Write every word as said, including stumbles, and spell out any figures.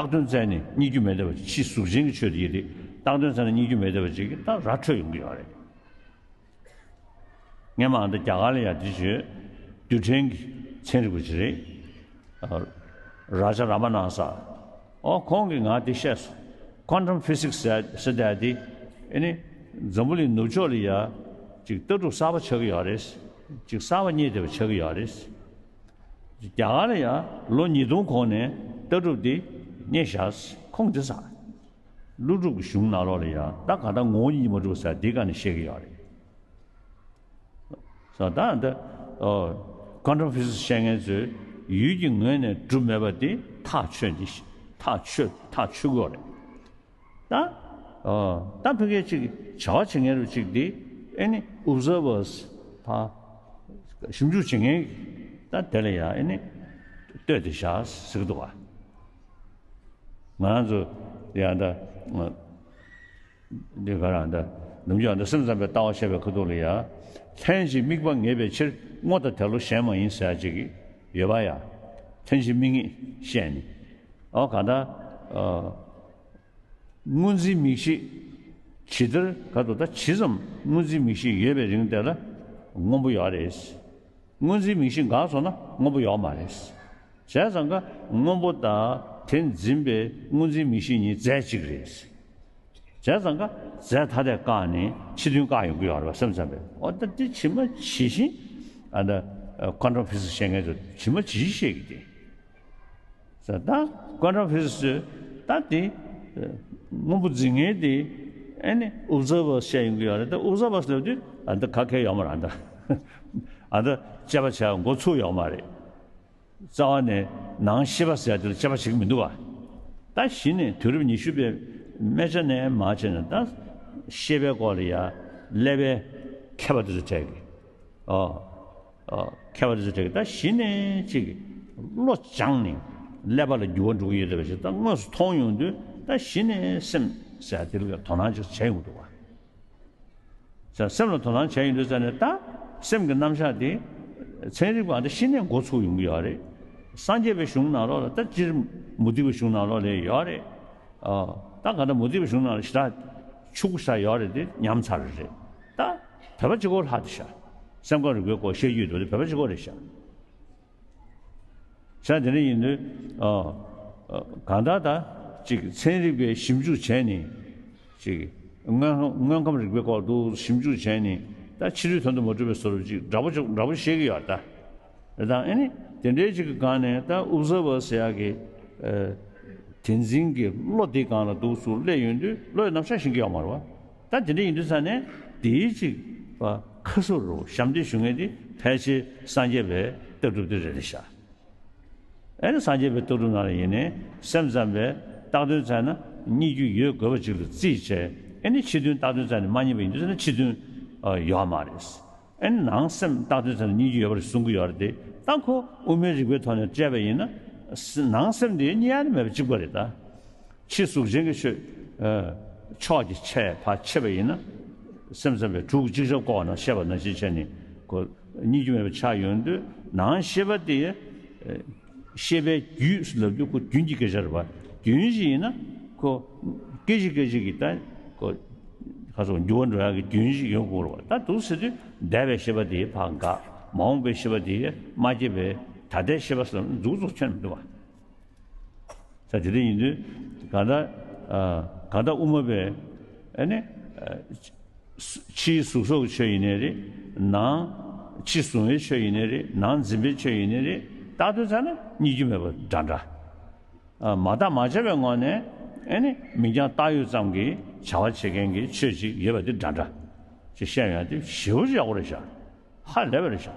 རྟགས་དོན་བཙལ་ནས་རྙེད་རྒྱུ་མེད་བསྡད་པ་ཅིག་ཕྱིས་གཟུགས་ཅན་གྱི་ཆོས་དེ་ཡིན་ཏེ། རྟགས་དོན་བཙལ་ནས་རྙེད་རྒྱུ་མེད་བསྡད་པ་ཅིག་གིས་ད་ར་འཕྲོད་ཡོང་གི་ཡོད་རེད། སྔས་མ་ཨ་ད་རྒྱ་གར་ལ་ཡང་འདི་བྱོས། རྡུལ་ཕྲན་གྱི་ཚན་རིག་པ་ཅིག་རེད། ཨ། རཱ་ཇ་རཱ་མ་ནཱ་ས། ཨོ་ཁོང་གིས་ང་འདི་བཤད་སོང་། Quantum physics ཟེར་ཟེར་བསྡད་དེ། ཨེ་ནི། འཛམ་བུ་གླིང་ནུབ་ཕྱོགས་ལ་ཡ། ཅིག་ལྟ་གྲུབ་གསར་པ་ཆགས་ཀྱི་ཡོད་རེད། ཅིག་གསར་པ་རྙེད་བསྡད་པ་ཆགས་ཀྱི་ཡོད་རེད། རྒྱ་གར་ལ་ཡ་ལོ་ཉིས་སྟོང་གོང་ནས་ལྟ་གྲུབ་འདི་རྙེད་བཞག་ཁོང་འདི་ས། ཀླུ་སྒྲུབ་ཀྱི་གཞུང་ནང་ལོགས་ལ་ཡ་ད་ག་ད་ངོ་བོ་ཉིད་མ་གྲུབ་ཟེར་འདི་ག་ནས་བཤད་ཀྱི་ཡོད་རེད། ས་ད་འདི། ཨོ། Quantum physics བཤད་མཁན་ཚོས་ཡུལ་གྱི་ངོས་ནས་གྲུབ་མེད་པ་འདི་ཐག་ཆོད་འདི་ཐག་ཆོད་ཐག་ཆོད་གི་ཡོད་རེད། ད། ཨོ། ད་ཕ་གིའི་ཅིག་བྱ་བ་བྱེད་མཁན་རུ་ཅིག་འདི་ཨེ་ནི་observers ཕ། ཞིབ་འཇུག་བྱེད་མཁན་གྱི་ད་དེ་ལ་ཡ་ཨེ་ནི་ལྟོས་ཏེ་བཞག་ཟེར་གི་འདུག་ག་ང་རང་ཚོ་ཡང་ད་འདི་ག་རང་ད་ནམ་རྒྱུན་ད་སེམས་ཙམ་པའི་ལྟ་བ་བཤད་པའི་ཁ་ཐུག་ལ་ཡ། ལྷན་ཅིག་དམིགས་པ་ངེས་པའི་ཕྱིར་དངོས་དང་དེ་བློ་གཞན་མ་ཡིན་ཟེར་ཡ་ཅིག་ཡོད་པ་ཡ། ལྷན་ཅིག་དམིགས་ངེས་བཤད་ནི། ཨོ་ག་ད། ཨ། སྔོ་འཛིན་མིག་ཤེས། ཇི་ལྟར་ག་དོ་ད་ཇི་ཙམ་སྔོ་འཛིན་མིག་ཤེས་ཡོད་པའི་རིང་དེ་ལ་སྔོན་པོ་ཡོད་རེད། སྔོ་འཛིན་མིག་ཤེས་འགག་སོང་ན་སྔོན་པོ་ཡོད་མ་རེད། བྱས་ཙང་ཀ་སྔོན་པོ་དང་དེ་འཛིན་པའི་སྔོ་འཛིན་མིག་ཤེས་གཉིས་རྫས་གཅིག་རེད། བྱས་ཙང་ཀ་རྫས་ཐ་དད་བཀག་ནས་ཕྱི་དོན་བཀག་ཡོང་གི་ཡོད་རེད་པ་སེམས་ཙམ་པས། འོ་ད་འདི་ཇི་མ་ཇི་བཞིན་ཨ་ད་ཀོན་ཊམ་ཕི་སིག་སི་བཤད་མཁན་ཚོ་ཇི་མ་ཇི་བཞིན་བཤད་ཀྱི་དེ། ཟེར་ད་ཀོན་ཊམ་ཕི་སིག་སི་ད་དེ་སྔོན་པོ་འཛིན་མཁན་དེ་ཨེ་ནི་ཨོབ་ཛར་བར་བཤད་ཡོང་གི་ཡོད་རེད། ད་ཨོབ་ཛར་བར་ལབ་དུས་ཨ་ད་ག་གེ་ཡོད་མ་རེད། ཨ་ད་ཨ་ད་དཔྱད་པ་བྱས་འགོ་ཚུགས་ཡོད་མ་རེད། རྩ་བ་ནས་ནང་ཤེས་པ་ཟེར་དེ་ལ་དཔྱད་པ་བྱེད་ཀྱི་མི་འདུག་བ། ད་གཞི་ནས་དུས་རབས་ཉི་ཤུ་པའི་སྨད་ཆ་ནས་མར་བྱས་ནས་ད་ཤེས་པའི་སྐོར་ལ་ཡ་ཀླད་པའི་མཁས་པ་དེ་ཚོ་བྱས་ཀྱི། ཨོ། ཨོ། མཁས་པ་དེ་ཚོ་བྱས་ཀྱི་ད་གཞི་ནས་ཅིག་བློ་སྦྱངས་ནས་ཀླད་པ་ལ་འགྱུར་བ་འགྲོ་གི་ཡོད་རེད་པ་ཞིག་ད་དངོས་སུ་མཐོང་ཡོང་དུས་ད་གཞི་ནས་སེམས་ཟེར་དེ་ལ་དོ་སྣང་ཅིག་བྱས་ཡོང་གི་འདུག་བ། ས་སེམས་ལ་དོ་སྣང་བྱས་ཡོང་དུས་ཙ་ནས་ད་སེམས་ཀྱི་རྣམ་གཞག་དེ་ཚན་རིག་པ་དེ་གཞི་ནས་འགོ་ཚུགས་ཡོང་གི་ཡོད་རེད། སངས་རྒྱས་པའི་གཞུང་ནང་ལོགས་ལ་ད་སྤྱིར་མུ་སྟེགས་པའི་གཞུང་ནང་ལོགས་ལ་ཡོད་རེད། ཨ། ད་ག་ད་མུ་སྟེགས་པའི་གཞུང་ནང་ལ་ཞེ་དྲག་ཕྱུག་པོ་ཞེ་དྲག་ཡོད་རེད་དེ་ཉམས་ཚར་རེད། ད་བོད་པ་གཅིག་པོ་ལྷག་དེ་ཤག་སེམས་ཁམས་རིག་པའི་སྐོར་བཤད་རྒྱུ་ཡོད་དེ་བོད་པ་གཅིག་པོ་རེད་ཤག་ས་དེ་འདྲ་ཡིན་དུས། ཨ། ཨ། གང་ལྟར་ད་ཅིག་ཚན་རིག་པའི་ཞིབ་འཇུག་བྱས་ནས་ཅིག་དངོས་དངོས་ཁམས་རིག་པའི་སྐོར་དུ་ཞིབ་འཇུག་བྱས་ནས་ད་ཕྱི་རོལ་དོན་དུ་མ་གྲུབ་པའི་བཟོ་འདྲ་ཅིག་འདྲ་པོ་ཅིག་འདྲ་པོ་བཤད་ཀྱི་ཡོད་ད། རེད་དང་ཨེ་ནི་དེ་འདྲའི་ཅིག་གི་སྒང་ནས་ད་ཨོབ་ཛར་བར་ཟེར་ཡག་གི། ཨ། དེ་འཛིན་གྱི་བློ་དེ་སྒང་ལ་འདུག་སུ་སླེབས་ཡོང་དུས་བློ་ཡི་རྣམ་གཞག་ཤེས་ཀྱི་ཡོད་མ་རེད་བ། ད་དེ་འདྲ་ཡིན་དུས་ཙ་ནས་དེའི་ཅིག་པ་ཁ་གསོ་རུ་ཞབས་འདེགས་ཞུ་མཁན་དེ་ཕལ་ཆེར་སངས་རྒྱས་པའི་ལྟ་གྲུབ་དེ་རེད་རེད་ཤག་ཨེ་ནི་སངས་རྒྱས་པའི་ལྟ་གྲུབ་ནང་ལ་ཡིན་ནའི་སེམས་ཙམ་པས་རྟགས་དོན་བཙལ་ན་རྙེད་རྒྱུ་ཡོད་དགོས་པ་ཅིག་ལ་རྩིས་བྱས། ཨེ་ནི་ཕྱི་དོན་རྟགས་དོན་བཙལ་ནས་མ་རྙེད་པ་ཡིན་དུས་ཙ་ན་ཕྱི་དོན་ཡོད་མ་རེད། ཨེ་ནི་ནང་སེམས་རྟགས་དོན་བཙལ་ན་རྙེད་རྒྱུ་ཡོད་པ་རེད་གསུང་གི་ཡོད་རེད་དེ། ད་ཁོ་དབུ་མའི་རིགས་པའི་ཐོག་ནས་དཔྱད་པ་ཡིན་ན་ནང་སེམས་དེ་རྙེད་ཡ་ནི་མེད་པ་གཅིག་པ་རེད་ད། ཕྱི་གཟུགས་ཅན་གྱི་ཆོས། ཨ། ཕྱོགས་ཀྱི་ཆ་ཕར་ཕྱེ་བ་ཡིན་ན། སེམས་ཙམ་པས་དྲུག་གཅིག་ཆར་བཀོག་ན་བཤད་པ་ནང་བཞིན་བྱས་ནས་ཁོ་རྙེད་རྒྱུ་མེད་པ་ཆགས་ཡོང་དུས་ནང་ཤེས་པ་དེ། ཨ། ཤེས་པའི་རྒྱུད་ལབ་རྒྱུ་ཁོ་རྒྱུན་གྱི་སྐད་ཆ་རེད་པ། རྒྱུན་ཞིག་ཡིན་ན་ཁོ་སྐད་ཅིག་སྐད་ཅིག་གིས་ད་ཁོ་ཁ་སོགས་འགྱུར་བ་འགྲོ་ཡག་གི་རྒྱུན་ཞིག་ཡོང་དགོས་རེད་པ། ད་འདུག་ཟེར་དུས་འདས་པའི་ཤེས་པ་དེ་ཕར་འགག་མ་འོངས་པའི་ཤེས་པ་དེ་མ་སྐྱེས་པའི་ད་ལྟའི་ཤེས་པ་ཟེར་ན་འཛུགས་འཛུགས་ཁྱོན་མི་འདུག་པ། ས་དེ་འདྲ་ཡིན་དུས་གང་ལྟར། ཨ། གང་ལྟར་དབུ་མ་པས་ཨ་ནི། ཨ། ཕྱིའི་གཟུགས་སོགས་ཀྱི་ཆོས་ཡིན་ནའི་རེད། ནང་ཕྱི་གཟུང་བའི་ཆོས་ཡིན་ནའི་རེད། ནང་འཛིན་པའི་ཆོས་ཡིན་ནའི་རེད། རྟགས་དོན་བཙལ་ན་རྙེད་རྒྱུ་མེད་པ་འདྲ་འདྲ། ཨ། མ་བརྟགས་མ་དཔྱད་པའི་ངོས་ནས་ཨ་ནི་མིང་རྐྱང་བཏགས་ཡོད་ཙམ་གྱི་བྱ་བ་བྱེད་མཁན་གྱི་ཆོས་ཅིག་ཡོད་པ་དེ་འདྲ་འདྲ་ཅིག་བཤད་ཡོང་དེ་ཞེ་པོ་ཅིག་ཡག་པོ་རེད་ཤག་ཧ་ལས་པ་རེད་ཤག